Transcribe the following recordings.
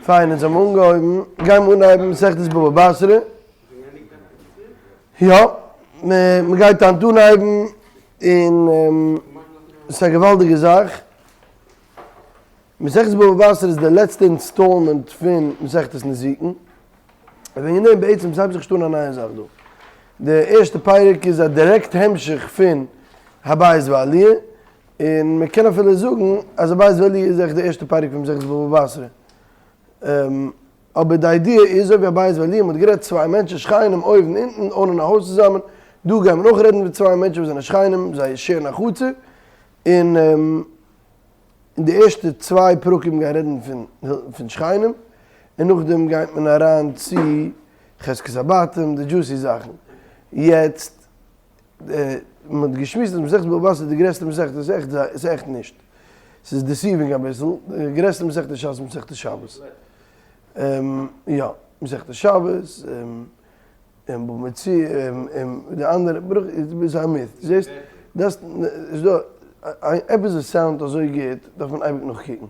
פיין, אונז האבן אנגעהויבן, גייען מיר אנהייבן מסכת בבא בתרא. יא, מען גייט היינט אנהייבן, און ס'איז א געוואלדיגע זאך. מסכת בבא בתרא איז די לעצטע installment פון מסכת נזיקין. און וועגן דעם בעצם ס'הייבט זיך נישט אן א נייע זאך דא. די ערשטע פרק איז א דירעקט המשך פון הבית ועליה, און מען קען אפילו זאגן אז הבית ועליה איז עכט די ערשטע פרק פון מסכת בבא בתרא. אבער די idea איז אזוי ווי הבית ועליה, מען האט גערעדט צוויי מענטשן שכנים אויבן אונטן own ען א הויז צוזאמען, דא גייט מען אויך רעדן מיט צוויי מענטשן וואס זענען שכנים, זיי share ן א חצר, און אין די ערשטע צוויי פרקים גייען רעדן פון פון שכנים, און נאכדעם גייט מען אריין צו חזקת הבתים, די juicy זאכן. יעצט, מען האט געשמועסט אז מסכת בבא בתרא איז די גרעסטע מסכת, ס'איז עכט ס'איז עכט נישט. ס'איז deceiving אביסל, די גרעסטע מסכת איז שס מסכת שבת. יא, מסכת שבת, און בבא מציעא, און די אנדערע, ברוך איז א myth. זעסט, דאס איז דא עפעס וואס sound ט אזוי גוט דארף מען אייביג נאכקוקן.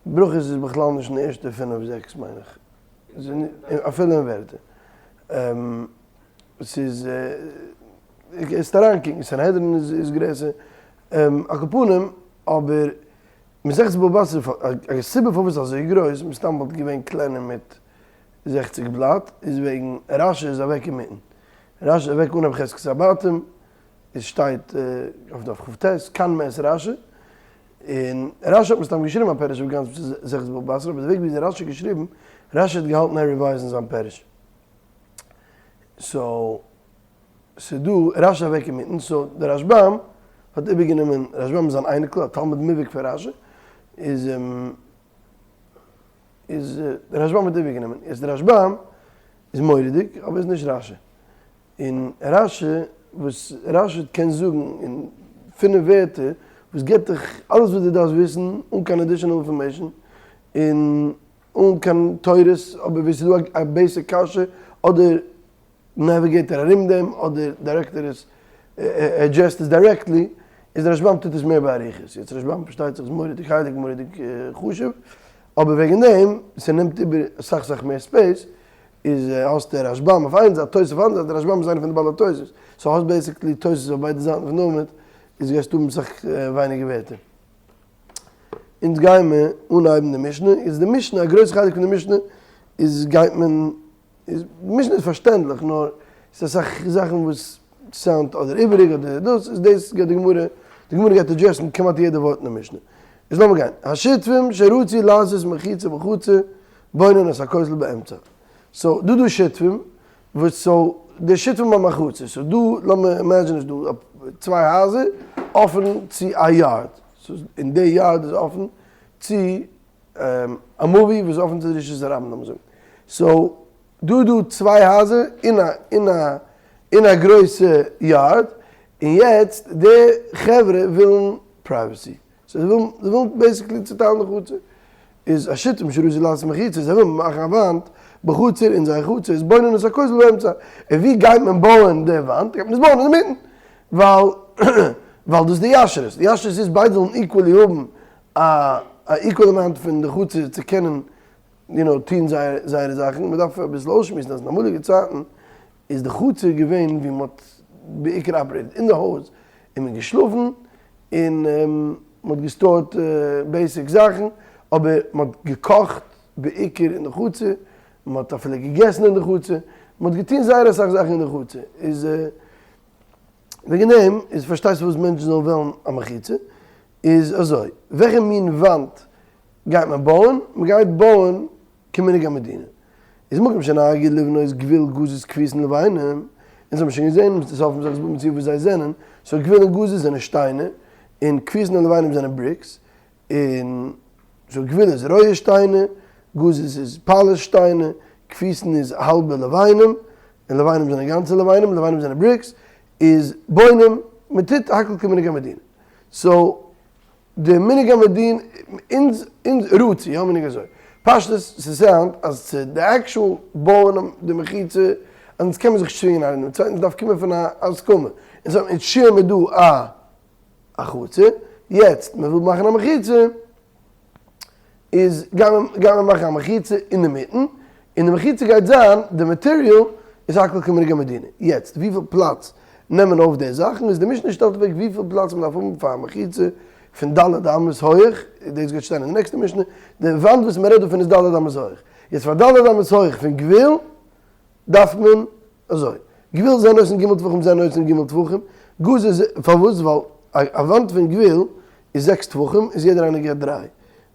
ברכות איז בכלל נישט אין די ערשטע פינף זעקס מיין איך. אפילו אין ווערטער. ס'איז, קענסט אריינקוקן, סנהדרין איז גרעסער. על כל פנים, אבער מסכת בבא בתרא, א סיבה פארוואס ס'איז אזוי גרויס, מסתם וואלט געווען קלענער מיט זעכציג בלאט, איז וועגן רשי איז אוועק אינמיטן. רשי איז אוועק אנהייב חזקת הבתים, עס שטייט אויף דף כט, כאן מת רשי, און רשי האט מסתם געשריבן א פירוש אויף גאנץ מסכת בבא בתרא, אבער די וועג וויאזוי רשי האט געשריבן, רשי האט געהאלטן אין revise ן זיין פירוש. so, ס'איז דא רשי אוועק אינמיטן, so דער רשבם האט איבערגענומען, רשבם איז אן אייניקל, א תלמיד מובהק פון רשי, איז איז דער רשבם האט איבערגענומען, יעצט דער רשבם איז מורא'דיג, אבער איז נישט רשי. און רשי, וואס רשי קען זאגן אין פינף ווערטער, וואס גיבט דיך אלעס וואס דו דארפסט וויסן, אן קיין additional information, און אן קיין תורות, אבער ווען ס'איז דא א basic קשיא, אדער navigate ער ארום דעם, אדער direct ער עס, address ט עס directly, איז דער רשבם טוט עס מער באריכות. יעצט רשבם פארשטייט זיך איז מורא'דיג הייליג, מורא'דיג חשוב, אבער וועגן דעם, ס'נעמט איבער אסאך סאך מער space, איז האסטו רשבם אויף איין זייט, תוס' אויף אנדערע זייט, רשבם איז איינער פון די בעלי תוס', so האסט basically תוס' אויף ביידע זייטן פון די עמוד, איז גייסטו האבן סאך ווייניגער ווערטער. אונז גיימער אנהייבן די משנה, איז די משנה, א גרויס חלק פון די משנה איז גייט מען, איז די משנה איז פארשטענדליך, נאר ס'איז אסאך זאכן וואס sound אדער איבעריג אדער דאס, איז דאס גייט די גמרא, די גמרא גייט address ן כמעט יעדע ווארט אין די משנה. איז לאמיר גיין, השותפים שרצו לעשות מחיצה בחצר בונין את הכותל באמצע. so דא דא שותפים וואס so די שותפים האבן א חצר, so דא לאמיר imagine איז דא צוויי הייזער אפען צו א yard, so און די yard איז אפען צו א מבוי וואס איז אפען צו די רשות הרבים לאמיר זאגן, so דא דא צוויי הייזער אין א אין א אין א גרויסע yard, און יעצט די חברה ווילן privacy, so זיי ווילן זיי ווילן basically צוטיילן די חצר, איז השותפים שרצו לעשות מחיצה, זיי ווילן מאכן א וואנט בחצר אין זייער חצר, איז בונין את הכותל באמצע, און ווי גייט מען בויען די וואנט, גייט מען עס בויען אינמיטן, ווייל ווייל דאס איז די ישרות, די ישרות איז ביידע זאלן equally האבן א א equal amount פון די חצר צו קענען יו נאו טון זייער זייערע זאכן, מען דארף אביסל אויסשמועסן אז אין אמאליגע צייטן איז די חצר געווען ווי מען האט בעיקר operate ט אין די הויז איז מען געשלאפן און מען האט גע store ט basic זאכן אבער מען האט געקאכט בעיקר אין די חצר, מען האט אפילו געגעסן אין די חצר, מען האט געטון זייער אסאך זאכן אין די חצר, איז וועגן דעם איז פארשטייסטו פארוואס מענטשן זאלן וועלן א מחיצה, איז אזוי, וועלכע מין וואנט גייט מען בויען? מען גייט בויען כמנהג המדינה. איז מקום שנהגו לבנות גוויל גזית כפיסין לבנים, אונז האבן שוין געזען אין סוף מסכת בבא מציעא וואס זיי זענען, so גוויל און גזית זענען שטיינער, און כפיסין און לבנים זענען bricks, און so גוויל איז רויע שטיינער, גזית איז polish שטיינער, כפיסין איז האלבע לבנים, און לבנים זענען גאנצע לבנים, לבנים זענען bricks, איז בונים, מען טוט הכל כמנהג המדינה. so די מנהג המדינה, אונז אונז רצו, יא מנהג אזוי. פשטות ס' sound אז צו די actual בויען די מחיצה, אז אונז קען מען זיך נישט צווינגען איינער דעם צווייטן, ס'דארף קומען פון א הסכמה. אונז האבן אונז share מיר דא א א חצר, יעצט מען וויל מאכן א מחיצה. איז גייען מיר מאכן א מחיצה אינדערמיטן, און די מחיצה גייט זיין די material איז הכל כמנהג המדינה. יעצט וויפיל פלאץ נעמען אויף די זאכן איז די משנה שטעלט אוועק וויפיל פלאץ מען דארף האבן פאר א מחיצה פון ד' אמות הויעך, דאס גייט שטיין אין די נעקסטע משנה, די וואנט וואס מען רעדט דא פון איז ד' אמות הויעך, יעצט פאר ד' אמות הויעך פון גבול דארף מען אזוי, גבול זה נותן ג' טפחים זה נותן ג' טפחים, גזר איז פארוואס ווייל א וואנט פון גבול איז זעקס טפחים איז יעדער איינער געבט דריי,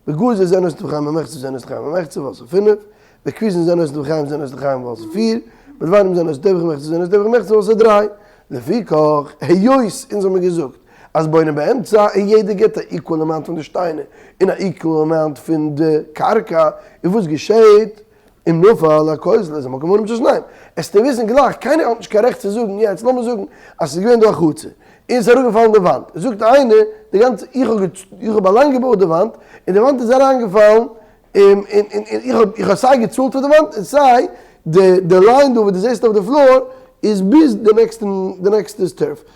בגזר זה נותן טפחיים ומחצה זה נותן טפחיים ומחצה ווייל ס'איז פינף, בכפיזין זה נותן טפחיים זה נותן טפחיים ווייל ס'איז פיר, בלבנים זה נותן טפח ומחצה זה נותן טפח ומחצה ווייל ס'איז דריי. לפיכך, היות אונז האמיר געזאגט אז בונה באמצע און יעדער געבט א equal amount פון די שטיינער און א equal amount פון די קרקע, און וואס געשעהט? אם נפל הכותל את המקום האבנים של שניהם. עסטו וויסן גלייך, קיינער האט נישט קיין רעכט צו זאגן יעצט, לאמיר זאגן אז ס'איז געווען דא א חצר, און ס'איז אראפגעפאלן די וואנט, זאגט איינער, די גאנצע, איך האב איך האב אליין געבויט די וואנט, און די וואנט איז אריינגעפאלן, און און און איך האב איך האב סיי געצאלט פאר די וואנט, און סיי די די line דא וואס דו זעסט אויף די floor איז ביז די נעקסטע די נעקסטע turf.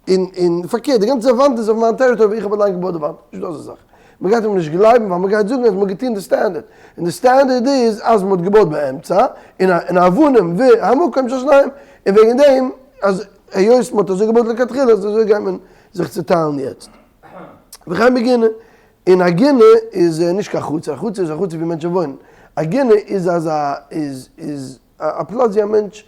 און און פארקערט די גאנצע וואנט איז אויף מיין territory ווי איך האב אליין געבויט די וואנט, נישט דא אזא זאך. מען גייט אים נישט גלייבן ווייל מען גייט זאגן אז מען האט געטון די סטענדערט, און די סטענדערט איז אז מען האט געבויט באמצע, און און האבנים והמקום של שניהם, און וועגן דעם אז היות מען האט אזוי געבויט לכתחילה אז אזוי גייט מען זיך צוטיילן יעצט. וכן בגינה, און א גינה איז נישט קיין חצר, א חצר איז א חצר ווי מענטשן וואוינען, א גינה איז אזא איז איז א פלאץ ווי א מענטש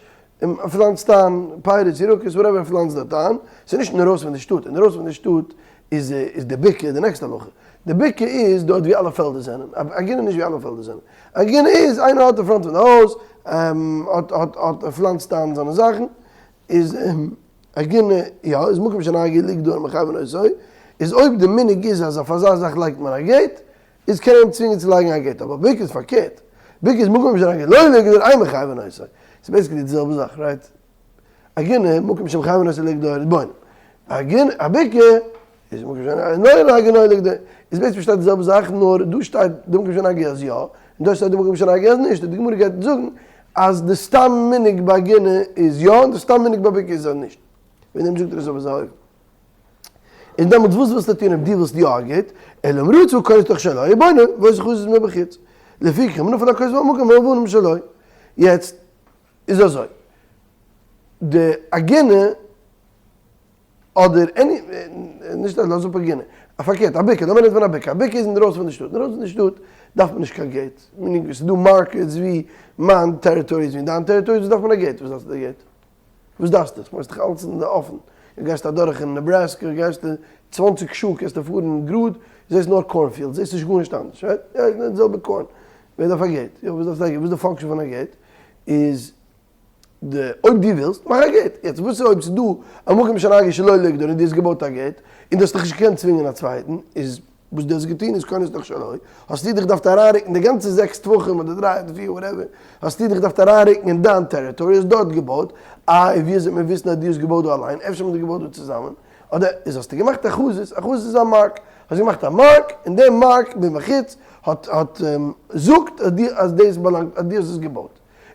פלאנצט איין פירות ירקות whatever ער פלאנצט דארט איין, ס'איז נישט אינדערויסן פון די שטאט, אינדערויסן פון די שטאט איז איז די בקעה די נעקסטע הלכה, די בקעה איז דארט ווי אלע פעלדער זענען, א גינה איז נישט ווי אלע פעלדער זענען, א גינה איז איינער האט אין front פון די הויז האט האט האט ער פלאנצט איין זיינע זאכן, איז א גינה יא איז מקום שנהגו לגדור מחייבין אותו, איז אויב די מנהג איז אז אויף אזא זאך לייגט מען א gate, איז קען ער אים צווינגען צו לייגן א gate, אבער בקעה איז פארקערט, בקעה איז מקום שנהגו לא לגדור אין מחייבין אותו, ס'איז basically די זעלבע זאך, right? א גינה, מקום שמחייבין אותו לגדור איז בונים, א גינה, א בקעה איז מקום שלא נהגו לא לגדור, איז בעצם שטייט די זעלבע זאך נאר דא שטייט די מקום שנהגו אז יא, און דא שטייט די מקום שנהגו אז נישט, די גמרא גייט זאגן אז די סתם מנהג ביי גינה איז יא און די סתם מנהג ביי בקעה איז אז נישט, וועגן דעם זאגט ער עס אויף אזא אופן. און דעמאלטס וואס ווילסטו טון אויב דו ווילסט יא א gate, אלא אם רצה כונת תוך שלו ובונה ועושה חזית מבחוץ, לפיכך אם נפל הכותל המקום האבנים שלו. יעצט איז אזוי, די א גינה אדער any, נישט אז לאז אפ א גינה, פארקערט א בקעה, לאמיר רעדן פון א בקעה, א בקעה איז אינדרויסן פון די שטאט, אינדרויסן פון די שטאט דארף מען נישט קיין gate, meaning ס'איז דא markets ווי מיין territory איז ווי דיין territory איז וואס דארף מען א gate, וואס דארפסטו די gate? וואס דארפסטו? עס מאכסט דיך אלץ אין די אפען. דו גייסט אדורך אין נעברעסקא גייסטו צוואנציג שעה קענסטו פארן גראד, זעסט נאר corn fields, זעסט נישט גארנישט אנדערש, right? יא, איז די זעלבע corn. ווער דארף א gate? יא, וואס דארפסטו א gate? וואס איז די function פון א gate? איז די אויב דו ווילסט, מאך א gate. יעצט וואס איז אויב ס'איז דא א מקום שנהגו שלא לגדור און דו האסט געבויט א gate, און דו האסט דיך נישט געקענט צווינגען א צווייטן, איז וואס דו האסט געטון איז כונס תוך שלו, האסטו דיך געדארפט אריינרוקן די גאנצע זעקס טפחים אדער דריי אדער פיר whatever, האסטו דיך געדארפט אריינרוקן אין דיין territory, האסט דארט געבויט, איי ווי אזוי וועט מען וויסן אז דו האסט געבויט דא אליין, אפשר האט מען דיר געבויט דא צוזאמען, אדער איז האסטו געמאכט א חזית, א חזית איז א mark, האסט געמאכט א mark, און דער mark מבחוץ האט האט זאגט אז דו אז דאס באלאנגט אז דו האסט עס געבויט.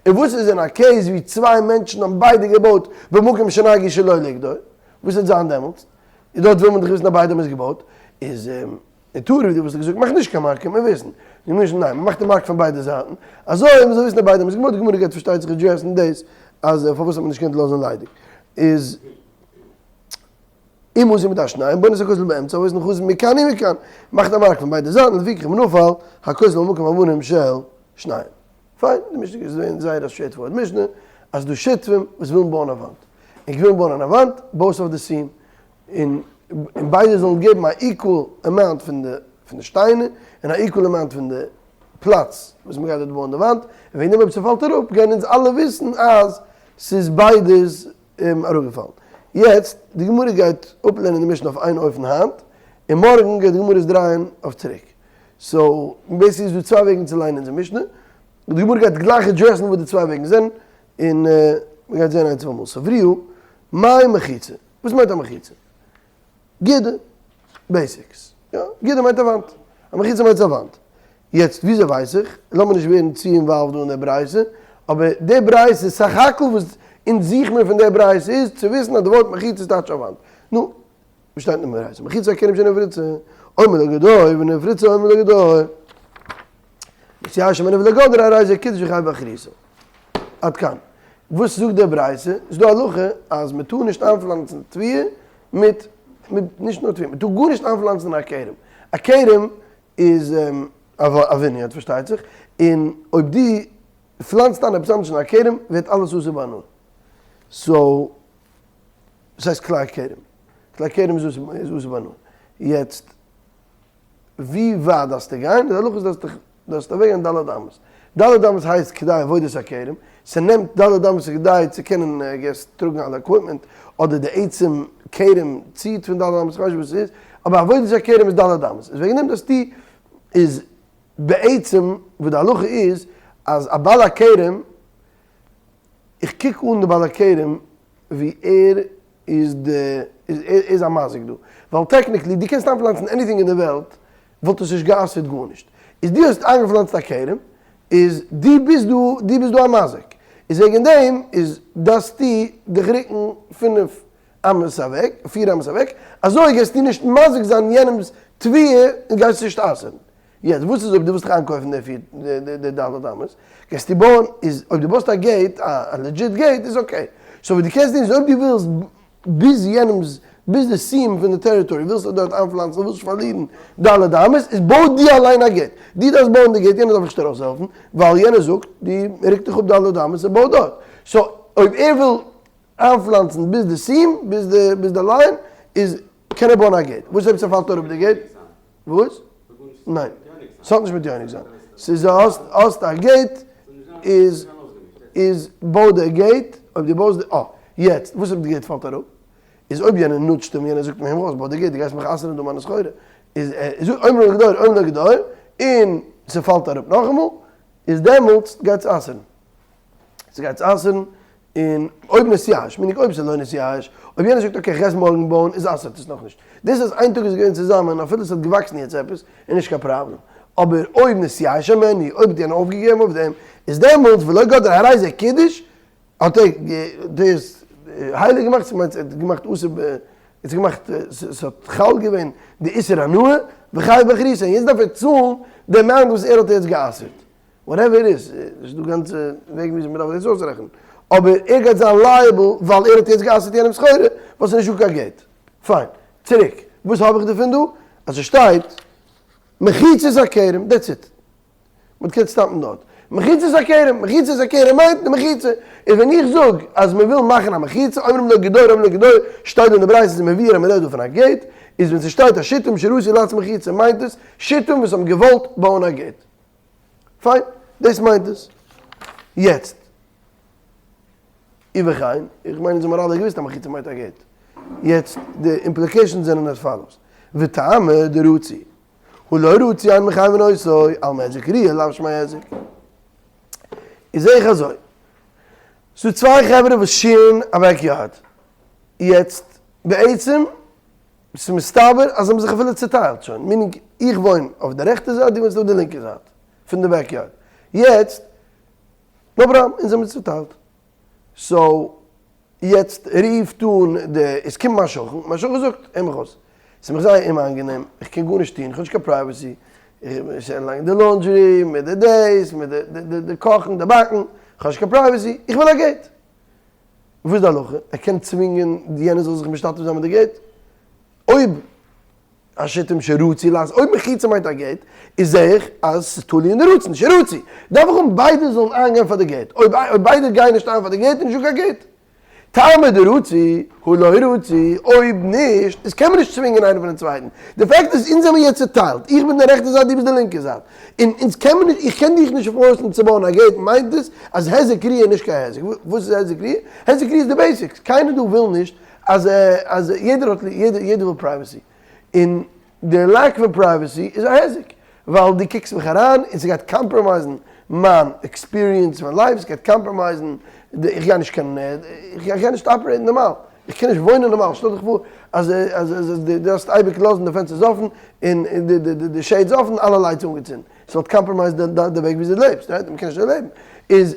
און וואס איז אין א case ווי צוויי מענטשן האבן ביידע געבויט במקום שנהגו שלא לגדור, וואס וועט זיין דעמאלטס? איז דארט וויל מען דאך וויסן אז ביידע האבן עס געבויט, איז אין תורה ווי דו וואלסט געזאגט מאך נישט קיין mark קען מען וויסן, די משנה ניין מען מאכט די mark פון ביידע זייטן, אזוי מען זאל וויסן אז ביידע האבן עס געבויט, די גמרא גייט פארשטייט זיך address ן דאס אז פארוואס האט מען נישט געקענט לאזן ליידיג, איז אם עשו מדעת שניהם בונה את הכותל באמצע ועושה חזית מכאן ומכאן, מאכט א mark פון ביידע זייטן לפיכך אם נפל הכותל במקום האבנים של שניהם. פיין, די משנה איז געווען זייער א straightforward משנה, אז דא שותפים וואס ווילן בויען א וואנט, און ווילן בויען א וואנט, בויסט אויף די same, און און ביידע זאלן געבן א equal amount פון די פון די שטיינער, און א equal amount פון די פלאץ וואס מ'גייט דארט בויען די וואנט, און וועגן דעם אויב ס'פאלט אראפ גייען אונז אלע וויסן אז ס'איז ביידעס אראפגעפאלן. יעצט, די גמרא גייט אפלערנען די משנה אויף איין אופן היינט, און מארגן גייט די גמרא עס דרייען אויף צוריק. so, basically איז דא צוויי וועגן צו ליינען אונזער משנה, די גמרא גייט גלייך address ן וואס די צוויי וועגן זענען, און מ'גייט זען איינס אויף אמאל. סברוה, מאי מחיצה? וואס מיינט א מחיצה? גדר. basics. יא, גדר מיינט א וואנט. א מחיצה מיינט א וואנט. יעצט וויאזוי ווייס איך? לאמיר נישט ווערן צו involved דא אין די ברייתא, אבער די ברייתא סך הכל וואס אונז זוכן מיר פון די ברייתא איז צו וויסן אז די ווארט מחיצה איז טייטש א וואנט. נו, וואס שטייט אין די ברייתא? מחיצה הכרם שנפרצה, אומר לגדור ונפרצה אומר לגדור. נתייאש הימנו ולא גדרה הרי זה קידש וחייב באחריותו. עד כאן. וואס זאגט די ברייתא? איז דא הלכה אז מען טאר נישט איינפלאנצן תבואה מיט, מיט, נישט נאר תבואה, מען טאר גארנישט איינפלאנצן אין א כרם. א כרם איז א vineyard פארשטייט זיך, און אויב דו פלאנצט איין עפעס אנדערש אין א כרם ווערט אלעס אסור בהנאה. so, דאס הייסט כלאי כרם. כלאי כרם איז אסור בהנאה. יעצט, ווי ווייט דארפסטו גיין? די הלכה איז דארפסט דיך דארפסט אוועקגיין ד' אמות. ד' אמות הייסט כדי עבודת הכרם, ס'נעמט ד' אמות כדי צו קענען I guess טראגן אלע equipment, אדער די עצם כרם ציט פון ד' אמות, כ'ווייס נישט וואס ס'איז, אבער עבודת הכרם איז ד' אמות. איז וועגן דעם דארפסטו איז בעצם וואס די הלכה איז אז א בעל הכרם, איך קוק אן די בעל הכרם ווי ער איז די איז איז א מזיק דא, ווייל technically דו קענסט איינפלאנצן anything אין די וועלט וואלט עס נישט גע'אסר'ט גארנישט, איז דו האסט איינגעפלאנצט א כרם איז דו ביסט דא דו ביסט דא א מזיק, איז וועגן דעם איז דארפסטו דיך רוקן פינף אמות אוועק, פיר אמות אוועק, אזוי גייסטו נישט מזיק זיין יענעמ'ס תבואה און גייסט נישט אסר'ן. יעצט וואס איז אויב דו ווילסט דיך איינקויפן די פיר די ד' אמות, גייסטו בויען, איז אויב דו בויסט א gate, א legit gate איז okay, so וואס דו קענסט טון איז אויב דו ווילסט ביז יענעמ'ס, ביז די סיום פון די territory ווילסטו דארט איינפלאנצן, ווילסט נישט פארלירן ד' אמות, איז בוי דו אליין א gate, דו דארפסט בויען די gate, יענער דארף נישט ארויסהעלפן, ווייל יענער זאגט, דו רוק דיך אפ ד' אמות און בוי דארט, so אויב ער וויל איינפלאנצן ביז די סיום, ביז די ביז די line, איז קען ער בויען א gate, וואס אויב ס'פאלט אראפ די gate? וואס? ניין. ס'האט נישט מיט יונק זיין. ס'איז האסט האסט א gate איז איז בוי די gate, אויב דו בויסט די אה. יעצט וואס אויב די gate פאלט אראפ? איז אויב יענער נודזשט אים יענער זאגט אים הער מיך אויס בוי די gate דו גייסט מיך אסר'ן דא מיינע סחורה איז איז אומר לו גדור אומר לו גדור און ס'פאלט אראפ נאכאמאל איז דעמאלטס גייטס אסר'ן. ס'גייטס אסר'ן און אויב נתייאש, meaning אויב ס'איז לא נתייאש, אויב יענער זאגט okay כ'גיי עס מארגן בויען איז אסר'ט עס נאכנישט. דאס אז איין טאג איז געווען צוזאמען אפילו ס'האט געוואקסן יעצט עפעס איז נישט קיין פראבלעם. אבער אויב נתייאש הימנו, אויב האט יענער אויפגעגעבן אויף דעם, איז דעמאלטס ולא גדרה הרי זה קידש, האט ער דאס הייליג געמאכט, ס'מיינט ער האט געמאכט אסור ב, ער האט געמאכט ס'האט חל געווען די איסור הנאה, וחייב באחריותו, און יעצט דארף ער צאלן די amount וואס ער האט יעצט גע'אסר'ט. whatever it is, ס'איז דא גאנצע וועגן וויאזוי מ'דארף דאס אויסרעכענען, אבער ער גייט זיין liable ווייל ער האט יעצט גע'אסר'ט יענעמ'ס סחורה ווייל ס'איז נישטא קיין gate. פיין. צוריק, וואס האב איך דערפון דא? אז ס'שטייט מחיצת הכרם, that's it. מ'האט געקענט סטאפן דארט. מחיצת הכרם, מחיצת הכרם מיינט די מחיצה. איז ווען איך זאג אז מ'וויל מאכן א מחיצה, אומרים לו גדור אומרים לו גדור, שטייט דא אין די ברייתא איז מבואר אז מ'רעדט דא פון א gate, איז ווען ס'שטייט השיתים שרצו לעשות מחיצה מיינט עס שיתים וואס האבן געוואלט בויען א gate. פיין, דאס מיינט עס. יעצט, ובכן, איך מיין אונז האבן אלע געוואוסט אז מחיצה מיינט א gate. יעצט, די implications זענען as follows. וטעמא דרצו, הא לא רצו אין מחייבין אותו, אלמא היזק ראיה לאו שמיה היזק. איז זעה איך אזוי, ס'דא צוויי חברה וואס share ן א backyard. יעצט, בעצם ס'איז מסתבר אז זיי האבן זיך אפילו צוטיילט שוין, meaning איך וואוין אויף די רעכטע זייט דו וואוינסט אויף די לינקע זייט פון די backyard, יעצט no problem אונז זעמיר צוטיילט, so יעצט רופט אן די, עס קומט מיין שכן, מיין שכן זאגט הער מיך אויס, ס'איז מיך זייער אומאיינגענעם, איך קען גארנישט טון, איך האב נישט קיין privacy, איך לייג די laundry מיט די דעיס מיט די קאכן די באקן, איך האב נישט קיין privacy, איך וויל א gate. וואס איז די הלכה? ער קען צווינגען יענער זאל זיך משתתף זיין מיט די gate? אויב השיתים שרצו לעשות, אויב מחיצה מיינט א gate, איז זעה איך אז ס'איז תלוי אין די רצון, שרצו, דארף איך האבן ביידע זאלן איינגיין פאר די gate, אויב ביידע גייען נישט איין פאר די gate איז נישטא קיין gate. טעמא דרצו, הא לא רצו, אויב נישט, איז קען מען נישט צווינגען איינער פונעם צווייטן. די fact איז אונז זעמיר יעצט צוטיילט, איך בין די רעכטע זייט דו ביסט די לינקע זייט, און אונז קען מען נישט, איך קען דיך נישט force ן צו בויען א gate, מיינט עס אז היזק ראיה איז נישט קיין היזק, וואס איז היזק ראיה? היזק ראיה איז די basics, קיינער דא וויל נישט אז אז יעדער האט יעדער יעדער וויל privacy, און די lack פון privacy איז א היזק, ווייל דו קוקסט מיך אריין און ס'גייט compromise ן מיין experience פון life, ס'גייט compromise ן די איך גיי נישט קענען איך גיי נישט operate ן נארמאל, איך קען נישט וואוינען נארמאל, שטעל דיך פאר אז אז אז דו דארפסט אייביג לאזן די פענסטערס אפן און די די די shades אפן אלע lights אנגעצינדן, ס'וואלט compromise ט די וועג וויאזוי דו לעבסט, right? מ'קען נישט אזוי לעבן, איז